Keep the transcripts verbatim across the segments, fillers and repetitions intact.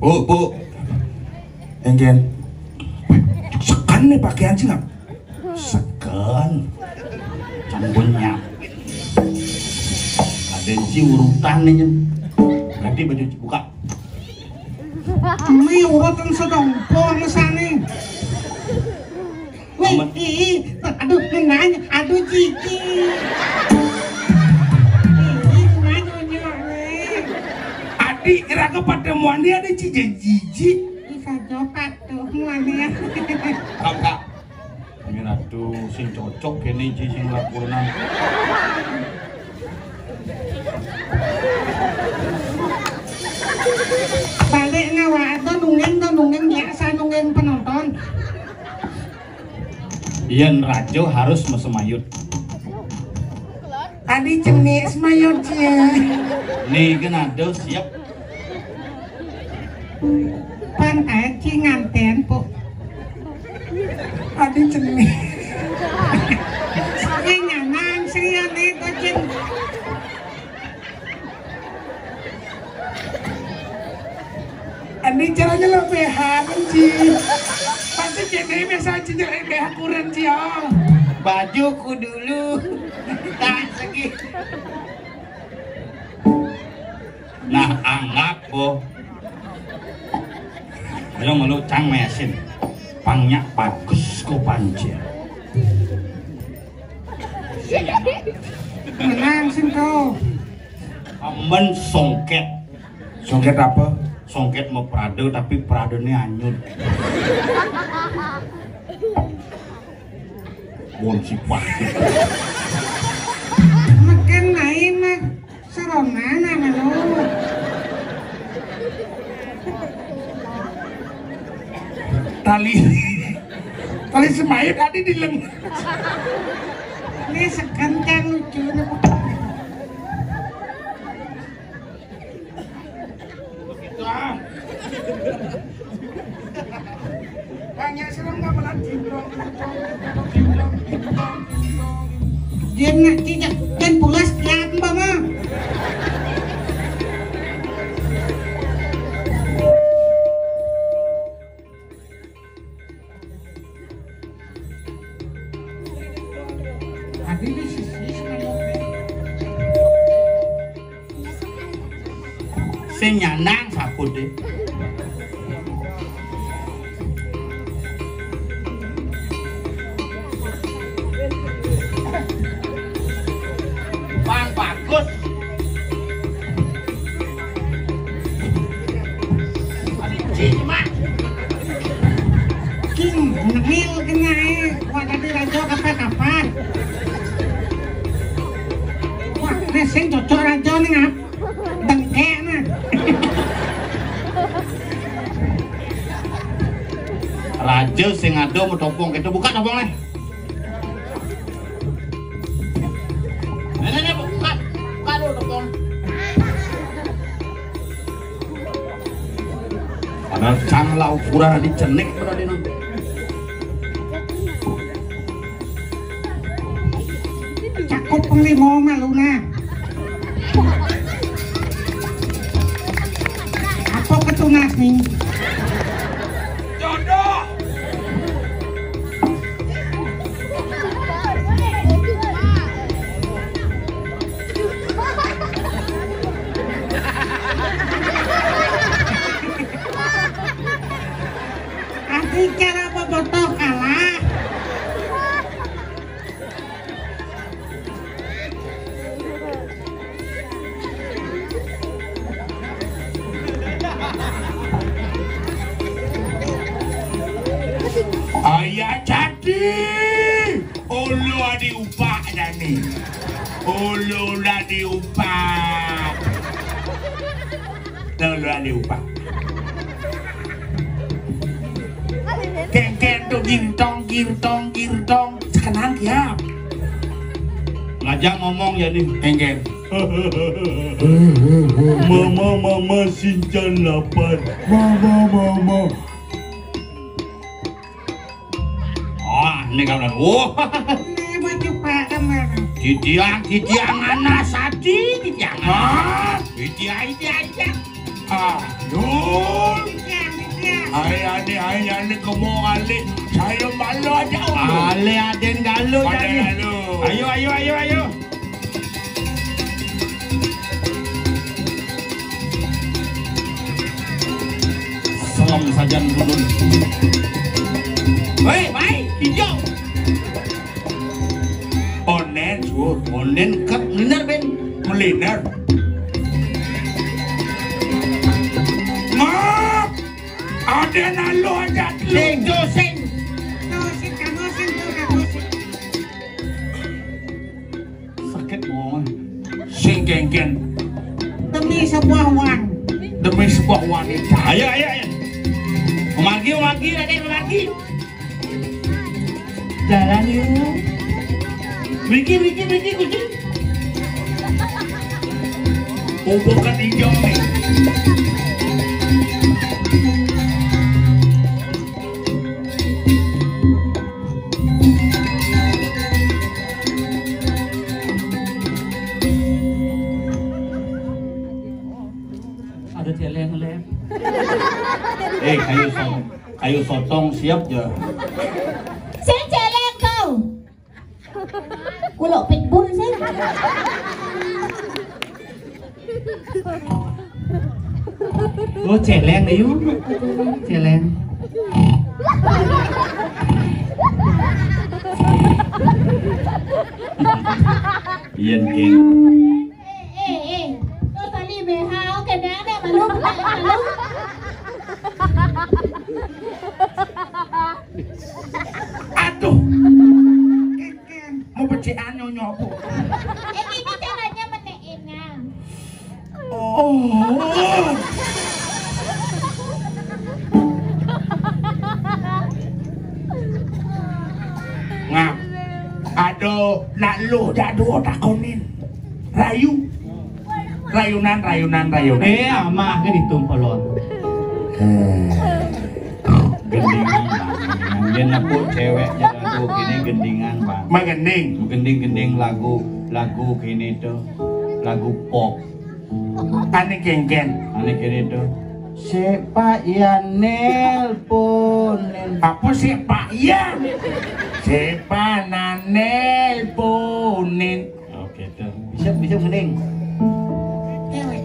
Bu, Bu. Engken. Sekan nih pakaian sih nggak? Sekan. Canggunya. Ada si urutan nih. Ganti baju buka. Ini urutan sedang pon sana. Wih, amat. Ih, aduh, nanya, aduh, Cici. Ih, nanya, nanya, weh. Adi, iraga patemuan dia ada Cici Cici. Bisa jopat tuh, muanya. Kakak. Amin atuh, sing cocok kene Cici sing lakonan. Balik ngawa atau nungeng, atau nungeng biasa nungeng penonton. Yen raja harus mesemayut. Tadi jenis semayut ya. Nih kan ada siap. Pantai cinganten po. Tadi jenis. Saya nyaman sih ya nih kocin. Ini caranya lo B H kan, Ci. Pasti kene biasa, Ci, nyelek B H kurang, Ci, ya. Bajuku dulu. Tak segi. Nah, anggap, Bo. Ayo melu cang mesin. Pangnya bagus ko pancen. Menang sing to. Amen songket. Songket apa? Songket mau prade tapi pradene anyut. Bon sipah. Meken lain mah serongan anu. Tali. Tali semait tadi di leng. Ini sekencang lucu. Banyak serem gamelan cimprong, cimprong, cimprong, cimprong, cimprong. Dia nak tidak dan pulas dia apa mah? Adi di sisi sebenarnya. Sing nyanang saput deh. Bang bagus. Adi cik mak. King ngemil kena eh. Wah tadi raja kapan-kapan. Wah, ini sing cocok raja nih ngap. Dengkek nah. Raja sing ada mau topong kita buka topong nih. Nih, nih, nih, buka, buka dulu topong. Padahal cang lah ukuran dicenik berarti nang. Cakup penglima malu nah. Apa ketunas nih? Jodoh. Asli cara bobotoh kalah. Ayah jadi. Ulu adi upak jani. Ulu adi upak. Ulu adi upak. Kengken tu girtong, girtong, girtong. Sekenang ya. Ngajak ngomong ya nih. Engken. Mama, mama, sinchan lapar. Mama, mama. Wah, ini kawan. Wah. Ini baju pada mana? Titiang, titiang anak sati, titiang anak. Hah? Titiang, titiang, titiang. Ah, yun. Ai ane, ai ane, kemo ale. Saya malu aja. Ale aden galuh. Aden galuh. Ayo, ayo, ayo, ayo. Salam sajan gulun. Hei, baik, hijau. Onen, suur. Onen ket meliner, Ben. Meliner. Ngap. Ada nalo aja lu. Sing, jo, sing. Sakit mau. Sing genggen. Demi sebuah uang. Demi sebuah wanita. Ayo, ayo, ayo. Memargi, memargi, Raden, memargi. Jalan yuk. Mriki, mriki, mriki, kucing. Obokan hijau nih. Ada celeng, Lep. Eh, kayu sotong, kayu sotong siap ya. Saya celeng kau. Kuluk pitbull sih. Oh, celeng, ayo. Celeng. Iya, King. Eh, eh, eh. Tuh tadi B H, oke, deh, ada malu, malu. Aduh. Mau pecéhan nyonya apa? Ini caranya menéknya. Oh. Ngap. Aduh, nak lu jak dua takonin. Rayu. Rayunan, rayunan, rayunan. Eh, amah ke ditu pelon. Eh. Gendingan, Bang. Gendingan. Yen nepuk cewek jalan tuh kene gendingan, Bang. Menggending. Gending-gending lagu, lagu kene tuh. Lagu pop. Ane kengken. Ane kene tuh. Sepak ya nelponin. Apa sepak ya? Sepak na nelponin. Oke tuh. Bisa, bisa mending.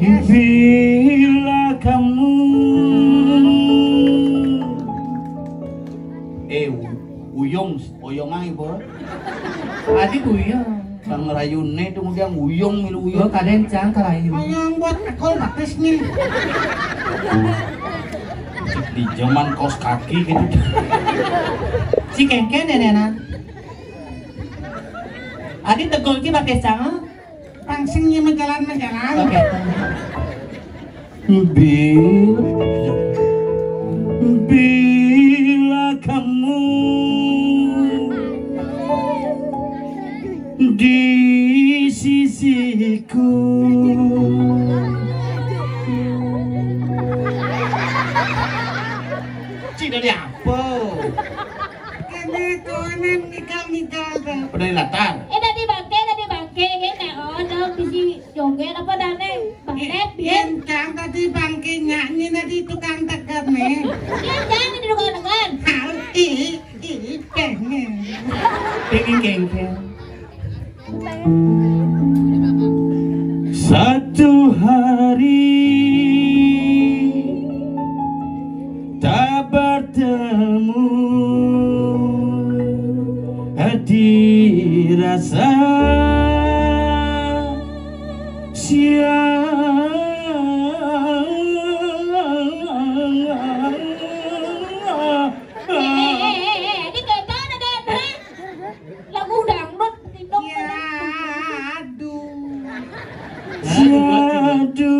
Bila kamu. Eh, u-, uyung, oyongan ibu. Adi uyung. Sang rayune tuh kemudian uyung milu uyung. Gua kadang cang kalayu. Oyong buat ekol batis nih. Di zaman kaos kaki gitu. Si kengken ya, Nena. Adi tegul ki batis cang, ah? Langsung nya majalan-majalan. Oke. Bila, bila kamu di sisiku. Cik dari apa? Kene tuanan nikah-nikah ada. Udah di latar. Eh, tadi bangke, tadi bangke, ya, tak ada bisi joget apa dane? Bangke, biar. Yen kang tadi bangke nyanyi tadi tukang tegar nih. Iya, jangan di tukang tegar. Hal, ih, ih, pengen. Pengen kengkeng. Satu hari tak bertemu, hati rasa sia. Eh, eh, eh, eh, eh, ini kayak mana, Dan? Hah? Lagu dangdut, TikTok. Ya, aduh. Satu,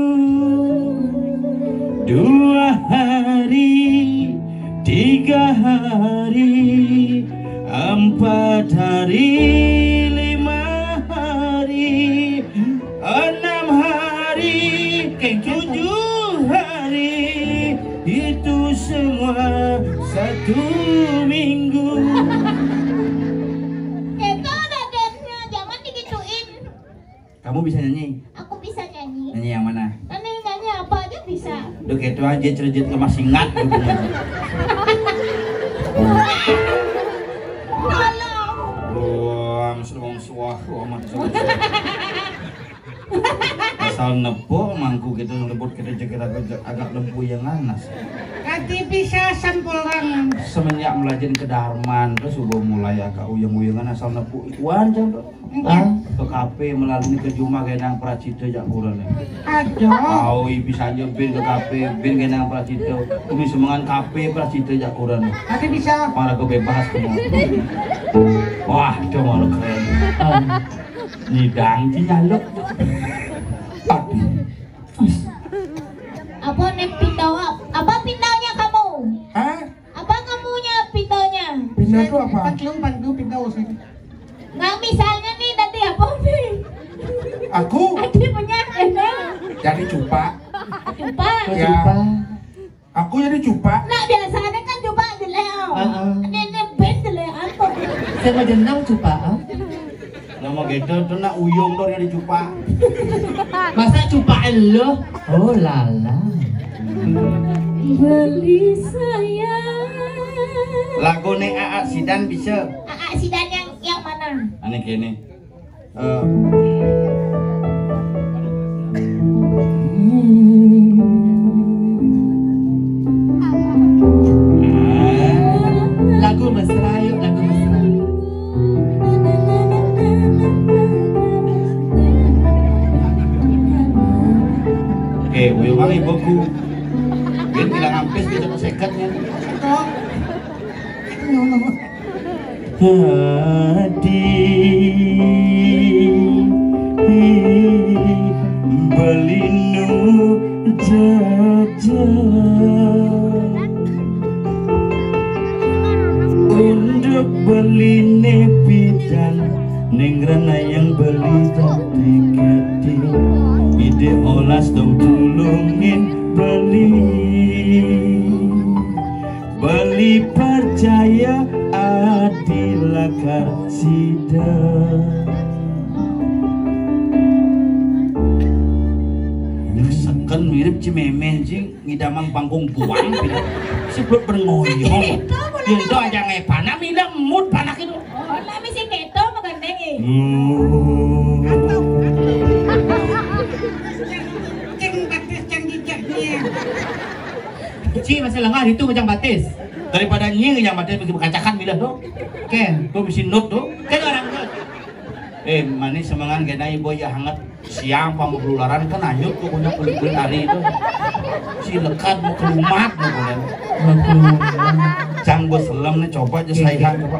dua hari, tiga hari, empat hari, lima hari, enam hari, tujuh hari, itu semua satu minggu. Itu udah dance-nya, jangan digituin. Kamu bisa nyanyi? Aku bisa nyanyi. Nyanyi yang mana? Nyanyi, nyanyi apa aja bisa. Duh, gitu aja cerejit lemas ingat gitu. Wah, mesti wong suah, wah, mati suah. Asal nepuk mangku gitu, lembut gitu, jegir aku je-, agak lempu yang nganas. Kati bisa sampulang. Semenjak melajin ke Darman, terus udah mulai agak uyang-uyangan asal nepuk ikuan jam tuh. Ah, ke kafe melalui ke juma genang pracita jak kurang. Aduh. Au, i bisa aja bin ke kafe, bin genang pracita. Kami semangan kafe pracita jak kurang. Kati bisa. Para ke bebas kamu. Wah, itu malu keren. Ah. Nyidang ci nyaluk. Aduh. Apa nih pindah? Apa pindahnya kamu? Hah? Apa kamunya pindahnya? Pindah tuh apa? Empat lu, empat lu pindah sih. Nggak, misalnya nih nanti apa nih? Aku? Adi punya, ya, nah. Jadi cupak. Cupak. Ya. Cupak. Aku jadi cupak. Nah, biasanya kan cupak jelek, oh. Heeh. Ini, ini ben jelek apa? Saya mau jenang cupak, ah. Nama gitu tuh nak uyung tuh dari cupak. Masa cupak elo? Oh lala. Beli saya. Lagu nih Aa Sidan bisa. Aa Sidan yang, yang mana? Aneh gini. Eh. Lagu mesra, yuk, lagu mesra. Oke, uyuh kali ibuku. Dia bilang ampis, dia cuma sekatnya. Hati beli nu jajan. Untuk beli ne pidan, neng rana yang beli tadi gede. Ide olas dong tulungin beli. Beli percaya adil lakar sida. Seken mirip Cimeme, jing, ngidamang panggung buang, pina. Sebelum berngoyong. Itu, mulai. Yento aja ngepana, mila mut panak itu. Oh, lah mesti keto magandeng, eh. Hmm. Cing batis, cing jijiknya. Ci masih lengah itu macam batis. Daripada nying yang batis bikin kacakan bila tuh. Ken, tuh mesti nut tuh. Kan orang tuh. Eh, manis semangan gena ibu ya hangat. Siang pang berlularan kan anyut kok punya kulit-kulit hari itu. Si lekat mau kelumat mau kelumat. Cang bos selem nih, coba aja saihan coba.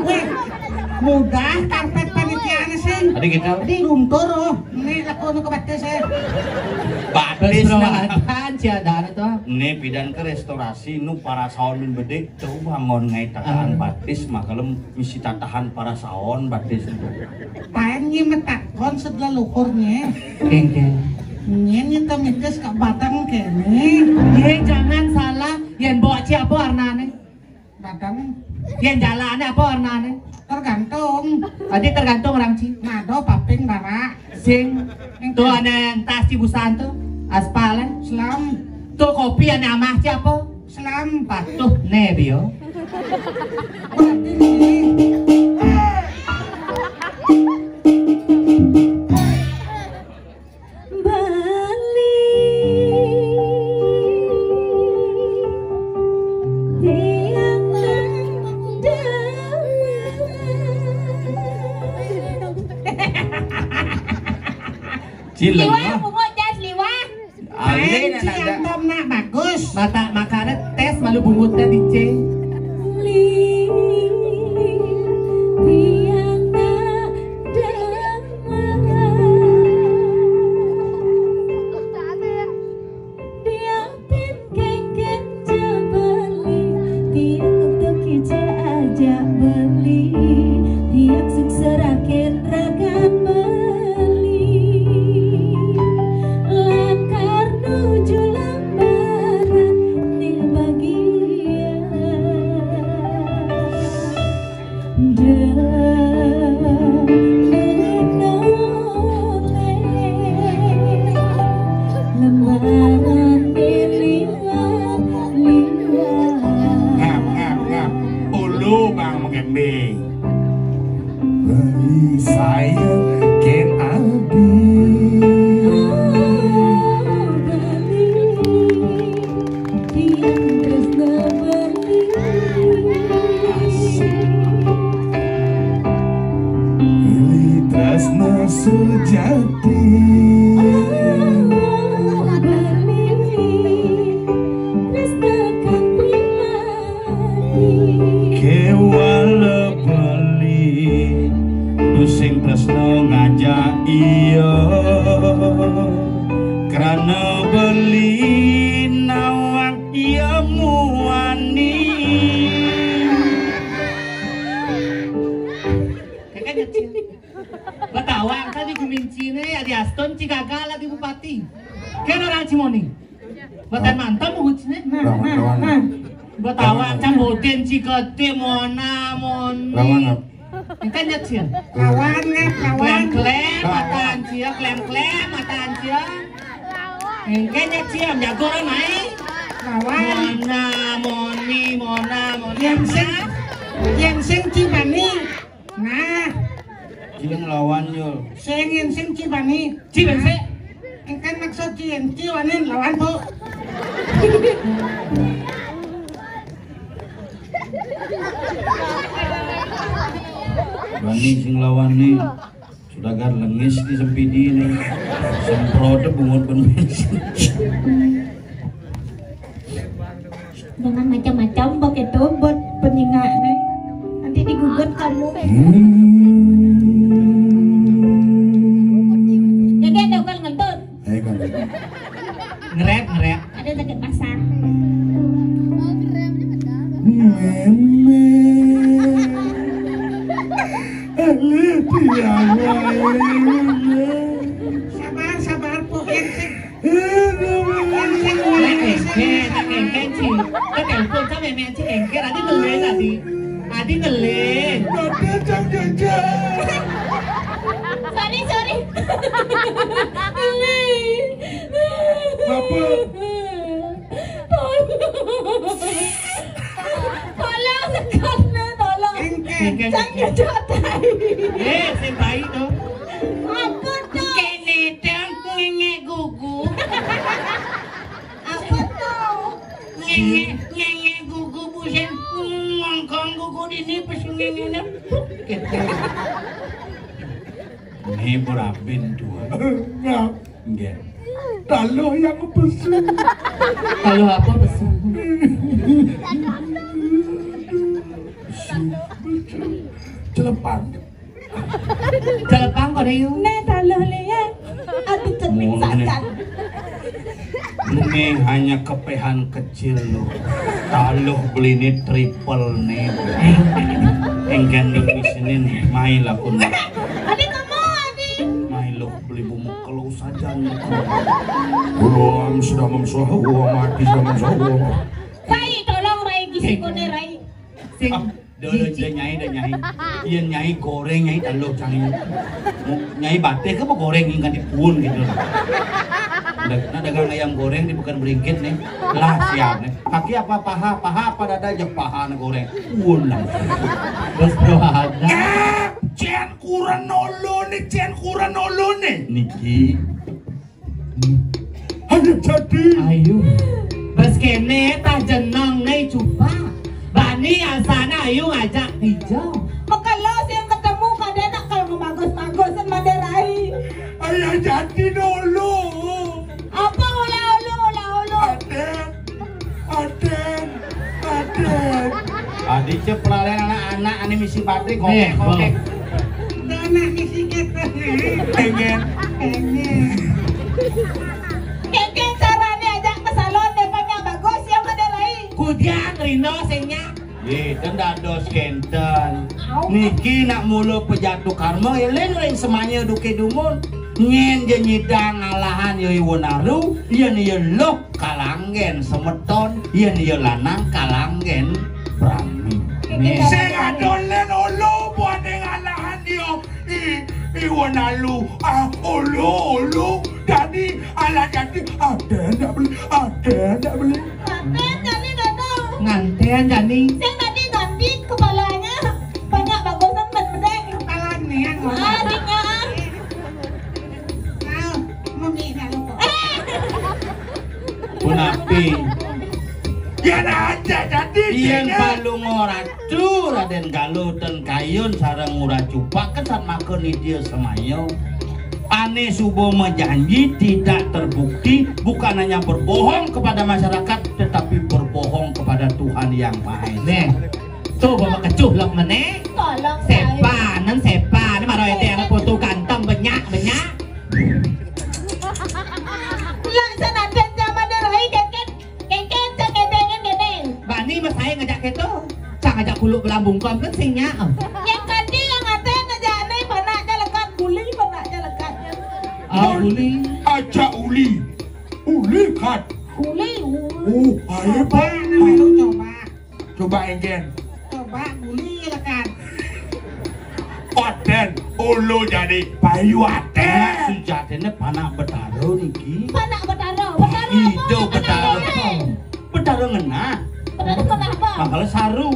Weh, mudah karpet panitia sih. Tadi kita. Tadi luntur, oh. Ini laku nu ke batis, eh. Batis, nah. Perawatan, ciadaan itu. Ini pidan ke restorasi, nu para saon bin bedik, tuh bangun ngai tatahan. Hmm. Batis, makalem misi tatahan para saon, batis. Paen nyi metakon sebelah luhurnya. Kengkeng. Nyen nyi temitis ke batang kene. Ye, jangan salah. Yang bawa ci apa warnanya? Batang. Yang jalannya apa warnanya? Tergantung. Tadi tergantung orang ci. Nado paping bara. Sing. Tuh aneh tas ci busan tuh. Aspal, eh. Selam. Tuh kopi aneh amah ci apa? Selam. Patuh ne bio. Berarti ini. Bali tiang nang damai. Cileng. Liwah, ah. Bungut jas liwah. Alin. Ain si ada. Antom nak bagus. Mata makanya tes malu bungutnya di C. Li, tiang nak damai. Dia pin kengken ja beli, tiang untuk kija aja beli, tiang sing serakin ragan beli. Lakar nuju lambaran, nih bagi Oh, Bang Mengembing. Beli sayang ken adi. Asik. Beli tresno sejati. Kewala beli, tusing tresno ngajak iya. Krana beli nawang iya muani. Kakak nyecil. Betawang tadi gumincine, adi Aston ci gagal lagi bupati. Kan orang Cimoni. Buatan mantan bu cine. Nah, nah, nah. Betawang can boden ci gede mona mon. Lawan apa? Engkan nyet sia. Lawan, Ngap, lawan. Klem-klem matan sia, klem-klem matan sia. Engkan nyet sia, jago kan mai. Lawan. Mona, moni, mona, moni. Yang sing, yang sing ci bani. Nah. Sing lawan, Yul. Sing yang sing ci bani. Ci bani. Engkan maksud ci yang ci wanin lawan, Bu. Bani sing lawan nih. Sudagar lengis di sempidi nih. Semprot bungut ben bensin. Jangan macam-macam pakai tuh buat penyinga nih. Nanti digugat kamu. Hmm. Jadi ada kan ngentut. Ayo kan. Ngerep, ngerep. Ada sakit pasang. Meme. Aduh, ya Allah. Sabar, sabar, Po. Yang sing, yang sing, yang sing. Engke, engke, ci. Kok telepon sama Meme, ci, engke. Adi nelen, adi. Adi nelen. Ada jam jajan. Sorry, sorry. Apa? Tolong. Tolong sekatne, tolong. Engke. Engke. Jangan jotai. Eh, sing tai to. Apa to? Kene dong ngenge gugu. Apa to? Ngenge, ngenge gugu busen. Ngongkong gugu dini pesu ngengene. Gitu. Ini berapin tuh. Enggak. Nggih. Taluh yang pesu. Taluh apa pesu? Pesu, pesu. Celepang. Celepang kok, Yu? Nek taluh liya. Aduh, cenik sajan. Ini hanya kepehan kecil lo. Taluh beli ini triple nih. Enggan di sini nih, mai lakun. Adi kamu, Adi. Mai lo beli bumuk kalau saja nih. Gua sudah memsuah, gua mati sudah memsuah, gua. Rai, tolong Rai, gisikone Rai. Sing ah, dah, dah, dah, nyai, dah, nyai. Iya, nyai goreng, nyai taluh, nyai. Nyai batik apa goreng yang ganti pun gitu. Nah, dagang ayam goreng di Pekan Beringkit nih. Lah, siap nih. Kaki apa paha? Paha apa dada aja paha nih goreng. Pun lah. Bos bro ada. Cen kuren olo nih, cen kuren olo nih. Niki. Ayo jadi. Ayo. Bes kene tah jeneng ne cupa. Bani asana ayu ngajak hijau. Mekelo sing ketemu kadene nak kalau ngebagus-bagusin Maderai. Ayo jadi dulu. Apa ula ulu, ula ulu? Aden, Aden, Aden. Adi cep pelalen anak-anak ane misi baterai. Nih, kokek, kokek. Anak misi kita. Pengen. Pengen. Keke carane ajak ke salon depanya bagus ya Maderai. Kudian Rino sing nyak. Nggih, ten dados kenten. Niki nak mula pejatu karma, eling ring semaya duke dumun. Nyen je nyidang ngalahan ya iwon aru, yen ya luh kalanggen semeton, yen ya lanang kalanggen prami. Nih. Sing adon len olo buat ngalahan dia. I, iwon alu, ah, ulu, ulu. Jadi, ala jadi, ada ndak beli, ada ndak beli. Nganten jani, Dodo. Nganten jani. Sing tadi ganti kepala Ratu Raden Galuh ten kayun sareng Ngurah Cupak kesan maka nitya semaya. Ane suba majanji tidak terbukti, bukan hanya berbohong kepada masyarakat, tetapi berbohong kepada Tuhan Yang Maha Esa. Neh, tuh bapak kecuh lok meneh. Tolong saya. Sepanen, sepanen, maro ete anak foto ganteng, banyak, banyak. Lak senajan zaman rai, keket, keket, cak ketengan kene. Bani mas saya ngajak keto. Cak ngajak kuluk belambung kom kan sing nyak. Yang kadi yang ate ngajak ne, panaknya lekat, guli panaknya lekat. Ah, guli. Aja uli. Uli kat. Guli, uli. Oh, ayo, Pak. Coba, coba. Coba engken. Coba guli lekat. Paten, ulu jadi payu ate. Sujatine panak Betara niki. Panak Betara, Betara apa? Ida Betara. Betara ngenah. Betara ngenah apa? Bakal saru.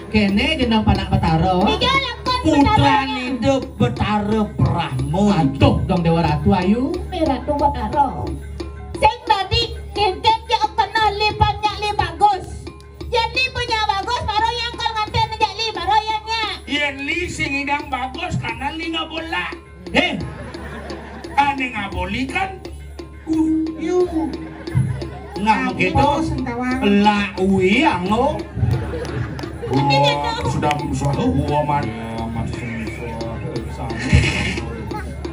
Kene jeneng panak Betara. Iya, lakon Betara. Putra nida Betara Brahma. Aduh, dong Dewa Ratu ayu. Eh, Ratu Betara. Sing dadi kengkeng ya kena li panyak li bagus. Yen li punya bagus, baru yang kal nganten ngajak li, baru yang nyak. Yen li sing idang bagus, kanan li ngabola. Eh, ane ngaboli kan? Uh, yu. Nah, gitu. Lah, ui, ango. Wah, sudah suatu gua man.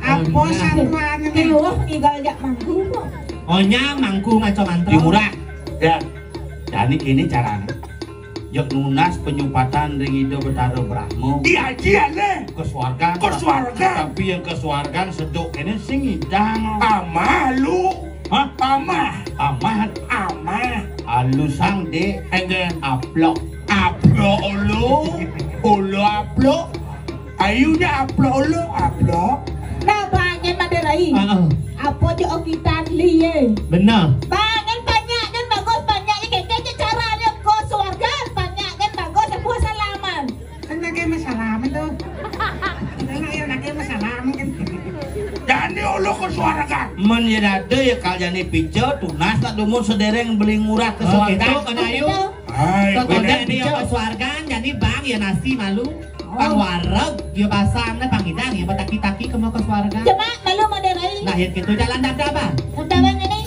Apa satuan ini? Wah, igal jak mangku. Onyang mangku maco mantra. Di murah. Ya. Jani kene carane. Yek nunas penyupatan ring Ida Betara Brahma. Diaji ale. Ke swargan. Ke swargan. Tapi yang ke swargan seduk kene sing idang. Amah lu. Hah? Amah. Amah. Amah. Alusang de. Enggen. Aplok. Aplok ulu. Ulu aplok. Ayune aplok ulu, aplok. Nah, banyak Madai Rai. Heeh. Apa je okitan liye? Bener. Banyak, banyak kan bagus, banyak ya keke je cara dia ke swarga, banyak kan bagus, aku salaman. Kan lagi masalah itu. Kan lagi masalah mungkin. Jani ulu ke swarga. Men ya dade ya kal jani pica, tunas tak dumur sedereng beli ngurah ke swarga. Oh, gitu, kan ayu. Hai, tekonek dia ke swarga, jani bang ya nasi malu. Pang wareg, ya basang, nah, pang idang, ya bataki-taki kemo ke swarga. Cuma malu Madai Rai. Nah, ya gitu jalan dab-daban. Dab-daban ini.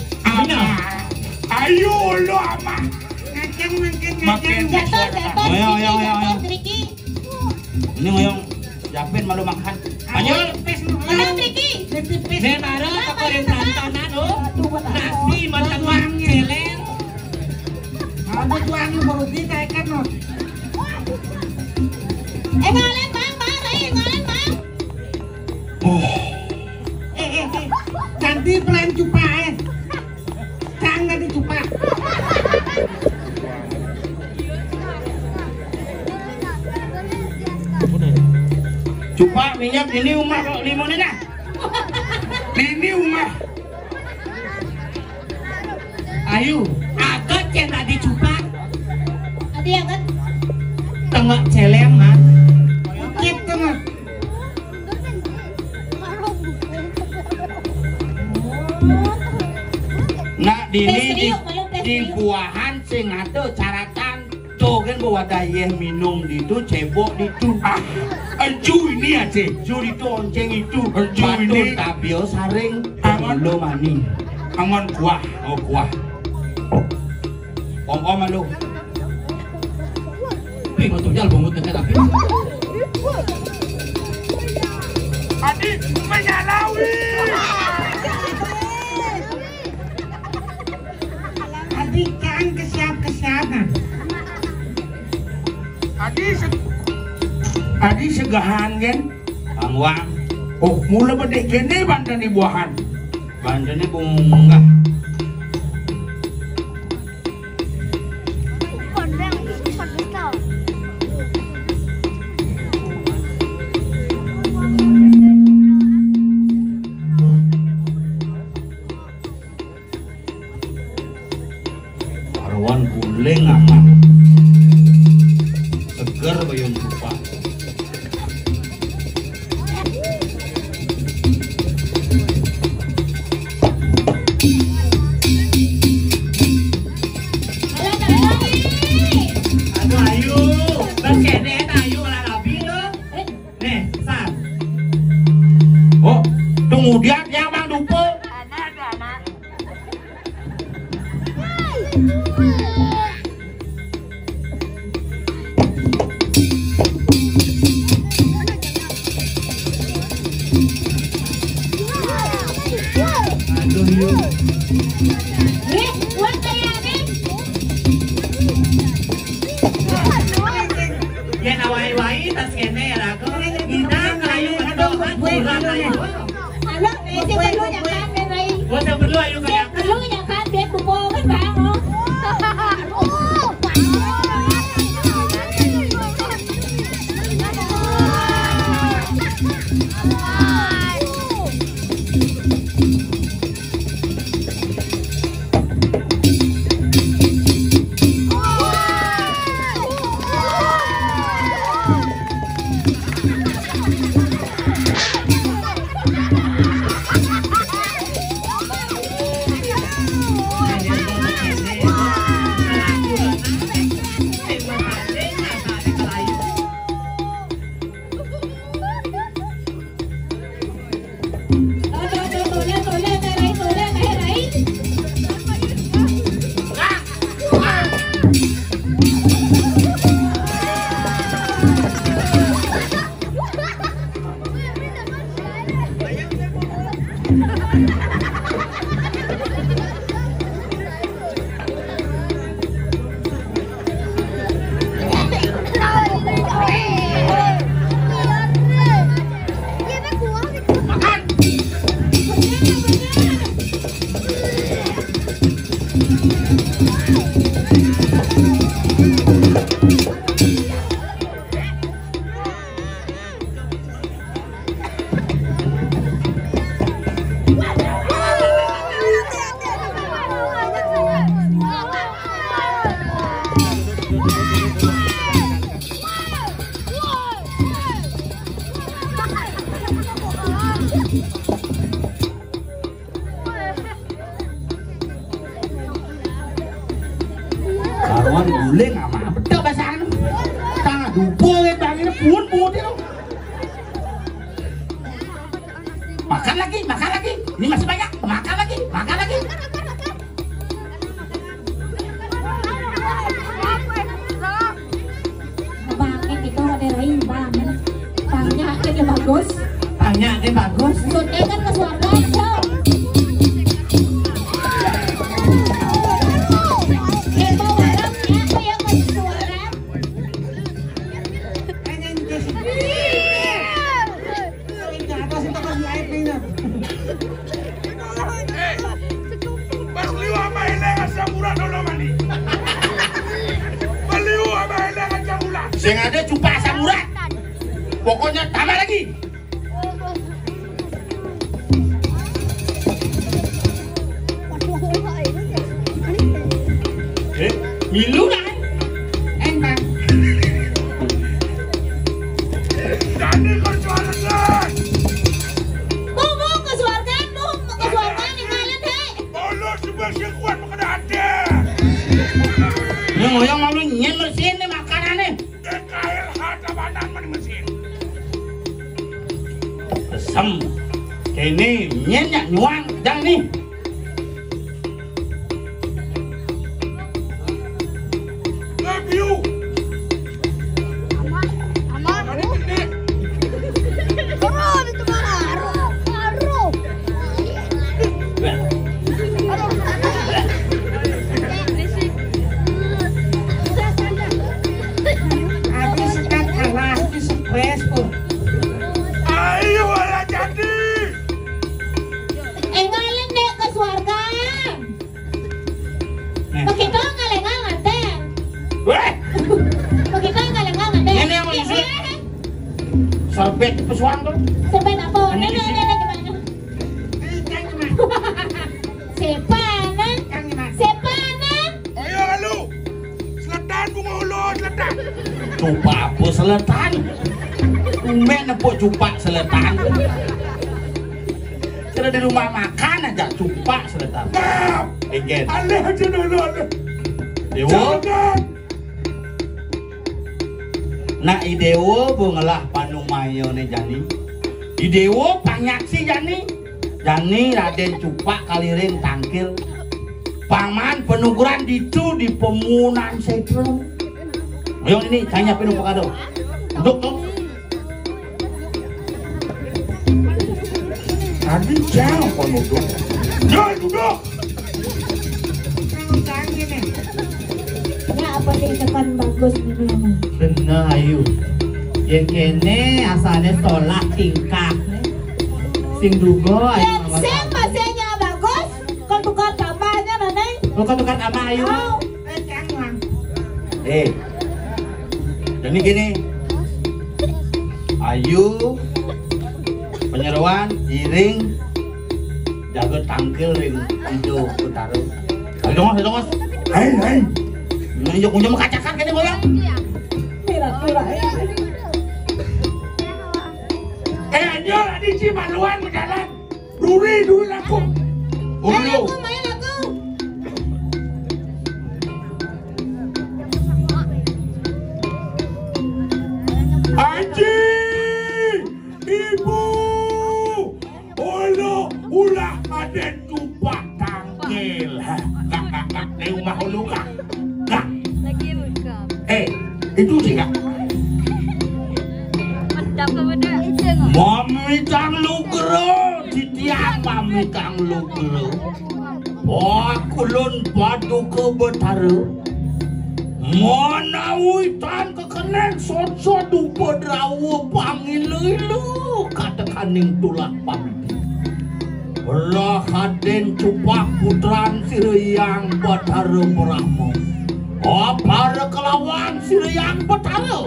Ayo, lo apa? Ngaceng, makin ngaceng. Jatuh, jatuh, ayo, ayo, ayo, ayo. Ini ngoyong, Japin malu makan. Ayo. Menang, Riki. Dia marah, tak boleh perantanan, oh. Nasi, martabak, celeng. Ada tuan baru kita ikan, no. Eh, ngalen, Bang, Bang, eh, ngalen, Bang. Oh. Eh, eh, eh. Ganti peran cupak, eh. Kang ganti cupak. Cupak minyak ini umah kok lima nih dah. Ini umah. Ayu, aget yang tadi cupak. Tadi aget. Tengok celeng, man. Cip tengok. Nak dini di, di buahan sing ada caratan. Tuh kan bawa dayeh minum di itu, cebok di itu. Ah, encu ini aja. Encu itu onceng itu. Encu ini. Tabio saring. Angon. Lo mani. Angon kuah. Oh, kuah. Om-om lu. Ih, mau tuh nyal bungut dekat tapi. Adi menyalawi. Adi kan kesiap-kesiapan. Adi se-, adi segahan kan? Bang Wang. Oh, mula bedek kene banten ibuahan. Banten ibu munggah. Parawan guling amat. Seger bayun cupak. Aduh, Wae tas kene ya, aku. Kita kayu betul, kan? Kurang kayu. Halo, eh, saya perlu nyakan, Ben, Rai. Oh, saya perlu ayu. Saya kayak perlu nyakan, Ben, kupo, kan, Bang? Oh. Karuan guling ama bedak basaan. Tangah dupo ya, Bang, ini pun putih lo. Makan lagi, makan lagi. Ini masih banyak. Makan lagi, makan lagi. Bangin itu ada lain, Bang. Tanya ke dia bagus. Tanya ke bagus. Maksudnya kan ke suarga itu. Kita warung apa ya ke suarga? Pas liu ama eleng asam urat dulu mani. Pas liu ama eleng asam urat. Sing ada cupak asam urat. Pokoknya tambah lagi. Eh, milu dah. Entah. Jadi kau jualan. Bu, bu, ke suarga, bu, ke suarga, ninggalin, hei. Bolo sebelah sekuat makana ada. Ini ngoyong malu nyen bersihin nih makanannya. Kail harta banan mani mesin. Kesem. Kene nyen nyak nyuang jang ni. Love you. Aman, aman. Turun itu mana? Aduh, aduh. Aku sekat kalah, aku stres kok. Ayo, ala jadi. Enggal ndek ke suarga. Begitu ngaleng nganten. Weh. Begitu ngaleng nganten. Ini yang mau isi. Serbet pesuang tuh. Serbet apa? Ini isi. Ini, ini, ini gimana? Sepanan. Sepanan. Ayo, lalu. Seletan, bunga ulu, seletan. Cupak apa seletan? Umben nepuk cupak seletan. Kira di rumah makan aja cupak seletan. Maaf. Dikit. Alih aja dulu, alih. Dewa. Jangan. Nak idewa bo ngelah panumaya ne jani. Idewa panyaksi jani. Jani Raden Cupak Kaliring Tangkil. Paman penuguran ditu di pemunan setra. Ayo ini tanya penuh pekado. Duduk tuh. Tadi jauh kau duduk. Jangan duduk. Ya apa sih tekan bagus ini? Benar ayu. Yén kéné asalé solah tingkah. Sing duga ayu. Yén sing masih nyala bagus, kon tukar tambahnya, Nénéng. Oh, kon tukar tambah ayu. Oh. Eh, demi gini. Ayu, penyeruan, iring, jaga tangkil ring ijo Betara. Ayo dong, ayo dong, Mas. Hai, hai. Ini yuk punya mekacakan kene goyang. Pira-pira, eh. Eh, anjir, adi ci maluan berjalan. Duri, duri laku. Ulu. Aku main aku. Aji, ibu, ulu, ulah aden tupak tangkil. Kak, kak, kak, di rumah ulu, kak. Kak. Lagi rekam. Eh, itu sih, kak. Mantap kamu dah. Mamitang lugra, titiang mamitang lugra. Pakulun paduka Betara. Manawi tan kekeneng sod-sod upadrawa pangila-ila katekaning tulah pamiti. Lah aden cupak putran sira Hyang Betara Brahma. Apara kelawan sira Hyang Betara.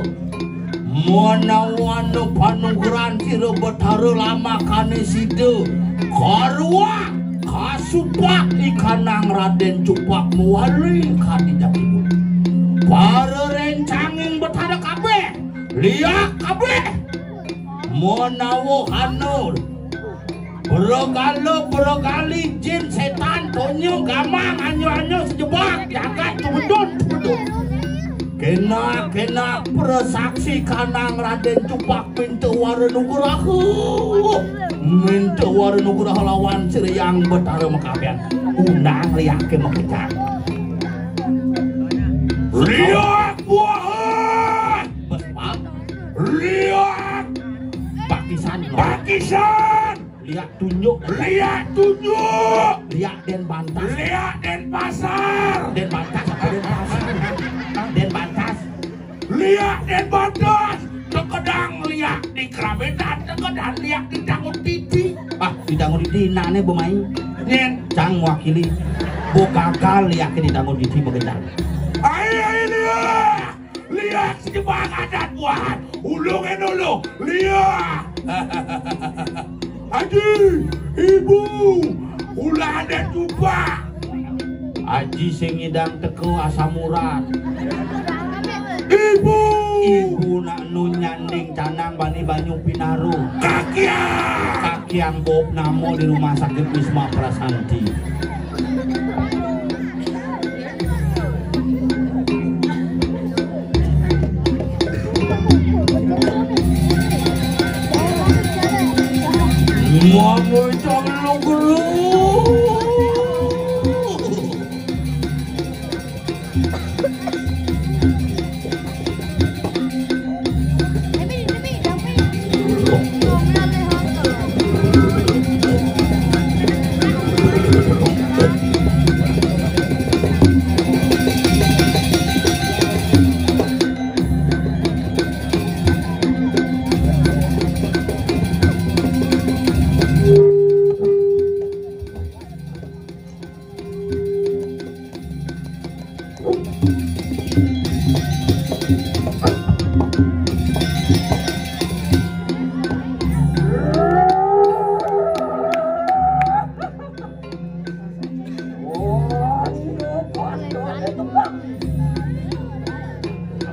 Manawana panugrahan sira Betara lamakane sida karuak kasupak ikanang Raden Cupak mawali kadi jati. Para rencanging Betara kabeh, liak kabeh. Manawa hana Bergala, bergali, jin, setan, tonya, gamang, anyo-anyo, sejebak, jagat, tumedun, tumedun. Kena, kena, prasaksi kanang Raden Cupak minta wara nugraha. Minta wara nugraha lawan Sri Hyang Betara makabian. Undang liake makejang. Liak buahan. Bespak. Liak. Pakisan. Pakisan. Liak tunjuk. Liak tunjuk. Liak Denbantas. Liak Denpasar. Denbantas apa Denpasar? Denbantas. Liak Denbantas. Tekedang liak di Kerabetan, tekedang liak di Tangun Titi. Ah, di Tangun Titi, nane bemai. Nyen. Cang wakili. Bo gagal liak di Tangun Titi begendang. Ai, ai, liak. Liak sejebak adat buahan. Ulung en ulung. Liak. Aji, ibu, ulah adat jubah. Aji sing ngidang teka asam urat. Ibu. Ibu nak nun nyanding canang bani banyu pinaru. Kakiang. Kakiang bob namo di rumah sakit Wisma Prasanti.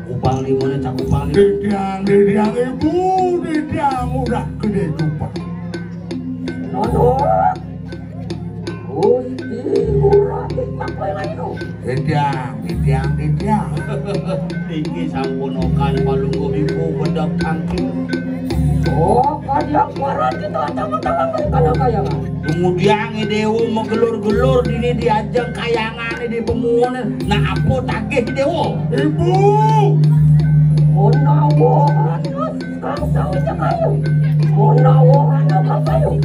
Cakupang limone, cakupang limone. Didiang, didiang ibu, didiang udah gede cupak. Nonton. Gusti Ngurah Tingkah kowe lagi no. Titiang, titiang, titiang. Iki sampun okan palungguh ibu bedek tangki. Oh, kadiang kuaran kita ada matawa kada kaya kan? Kemudian dewa megelur-gelur dini diajeng kayangane di pemuone. Nah, apa tagih dewa? Ibu. Menawa anus kang sawita kayu. Menawa ana kapayu.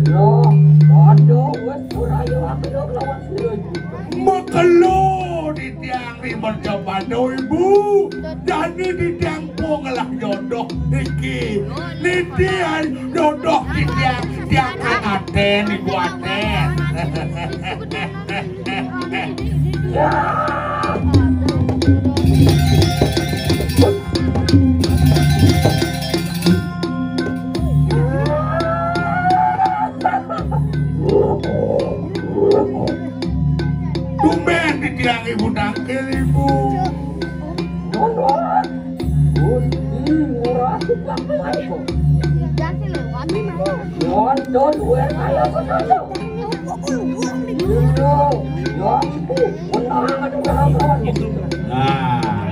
Lah, padha wis Suraya aku yo lawan Suraya. Makelo titiang ri mercapada ibu. Jani titiang pun Jodoh iki. Nitian jodoh iki tiang, tiang kang aten, ibu aten. Tumben di tiang ibu tangkil ibu. Nah,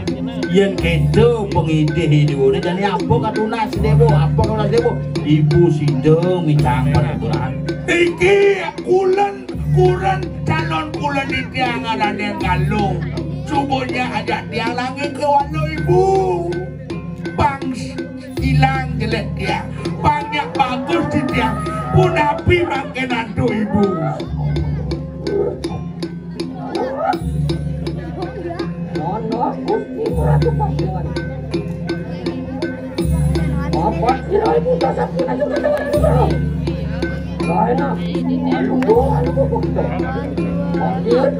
yen kedo pengidih ibu ne jane apa katunas dewa, apa katunas dewa? Ibu sida micang peraturan. Iki kulen, kulen calon kulen iki angaranen Galung. Subuhnya ajak tiang langit ke walo ibu. Bang ilang jelek dia. Banyak bagus di dia. Punapi mangke nantu ibu. Mana Gusti Ratu Pakuan? Apa kira ibu dasar kita juga dengan ibu? Lain ah. Aduh, aduh, aduh, aduh. Makin.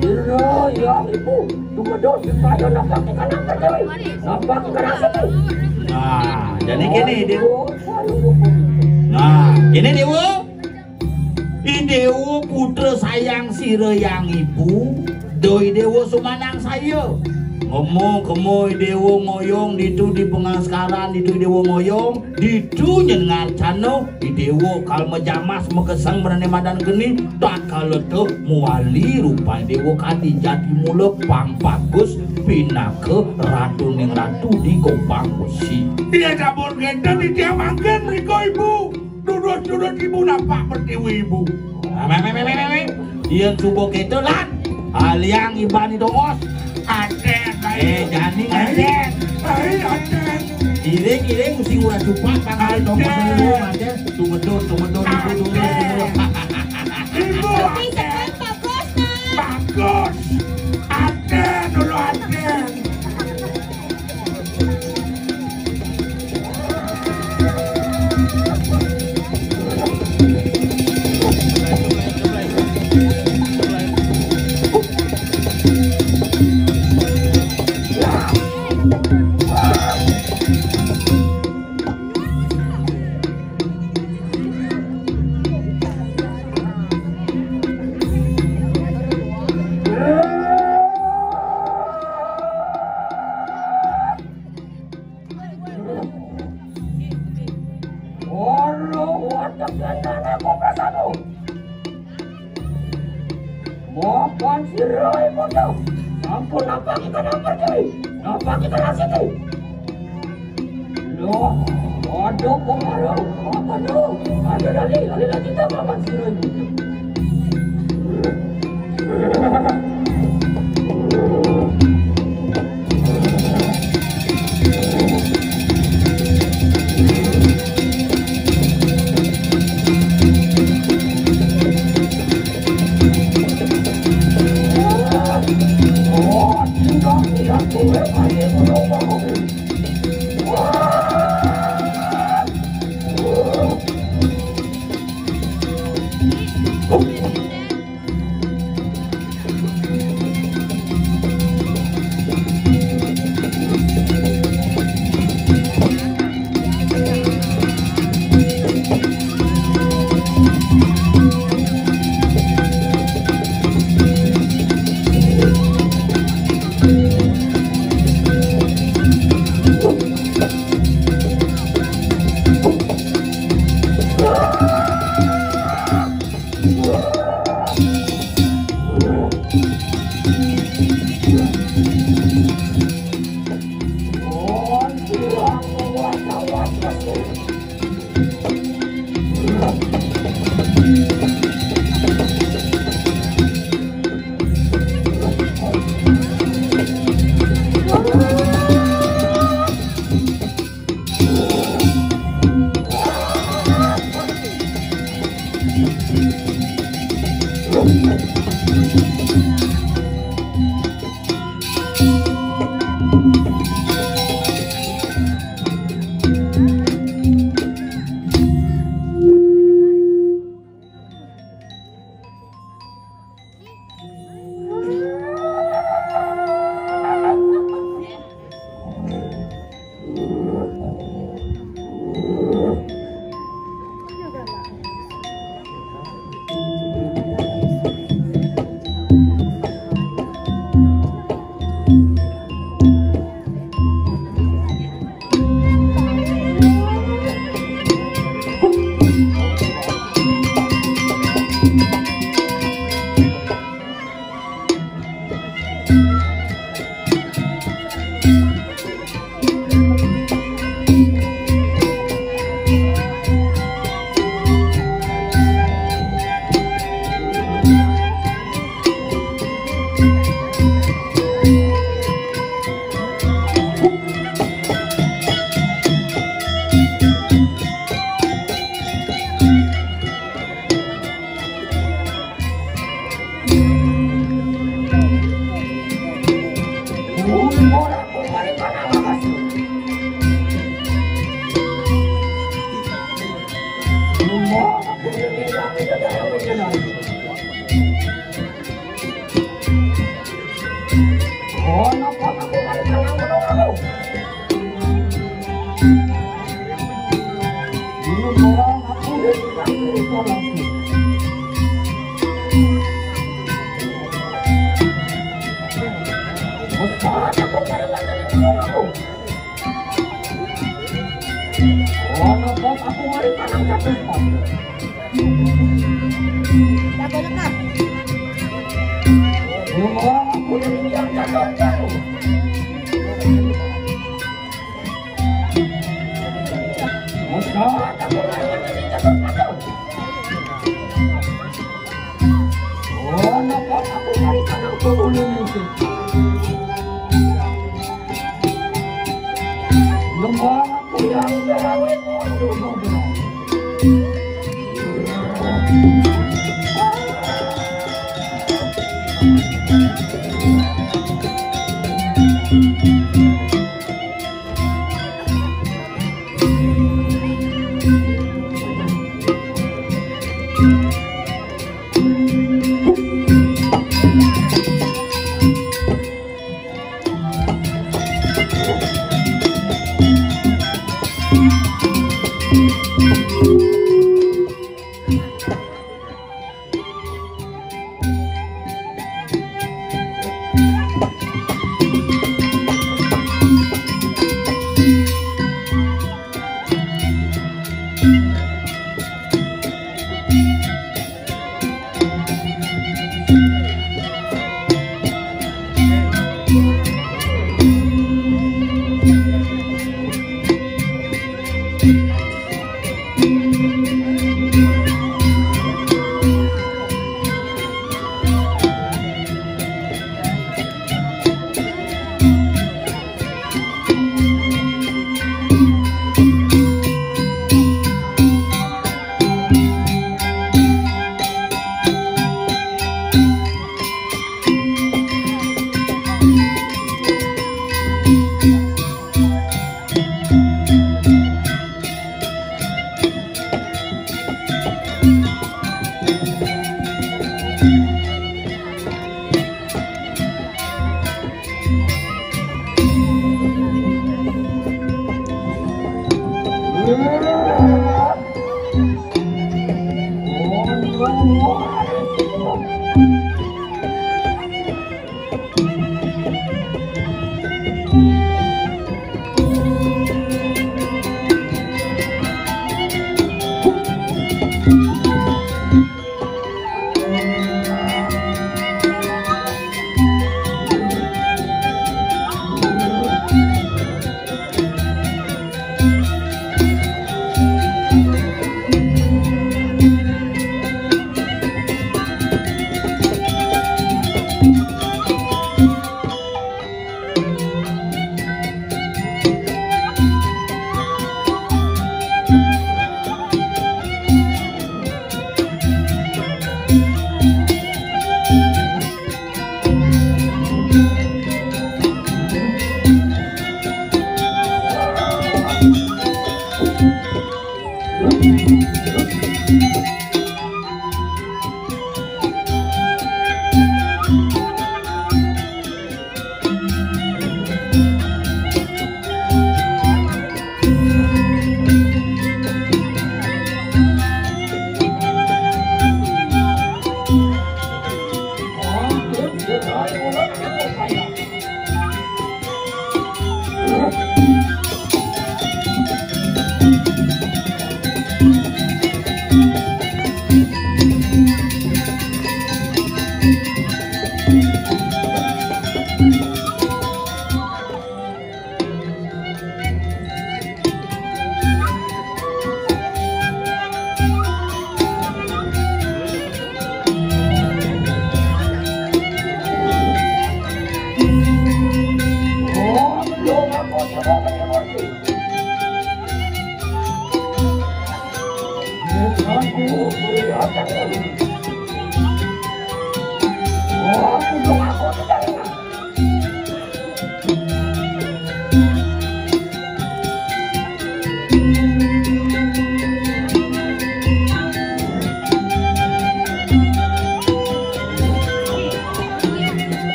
Kira ya ibu. Tunggu dulu, saya nampak ikan apa dewi? Nampak ikan apa tuh? Nah, jadi gini dia. Nah, gini dia. Idewa putra sayang sira yang ibu, do idewa sumanang saya. Ngemo kemo idewa ngoyong ditu di pengaskaran ditu idewa ngoyong ditu nyen ngarcana idewa kal mejamas mekesang merane madan geni tak kala tuh muali rupa idewa kadi jati mula pang bagus pinaka ratu ning ratu di kopang besi. Iya, sampun ngenten, Nitya mangkin mriko, Ibu. Duduk-duduk Ibu nampak pertiwi, Ibu. Nah, me, me, me, me, me, me. Yen subuh keto, lan. Aliang ibani tongos. Aden, ayo. Eh, jani ngaden. Ayo, aden. Iring-iring mesti ora cupak, pangkal tongos. Aden. Ayo, aden. Tumedun, tumedun, tumedun, tumedun. Aden. Ibu, aden. Bagus, Mas. Bagus. Aden, dulu aden. Ora watek yen aku prasamu. Makan sira ibu. Sampun nampak kita nampak dhewe. Nampak kita rasiti. Loh, aduh, pengaruh. Apa tuh? Ada lagi, ada lagi kita makan sira ibu.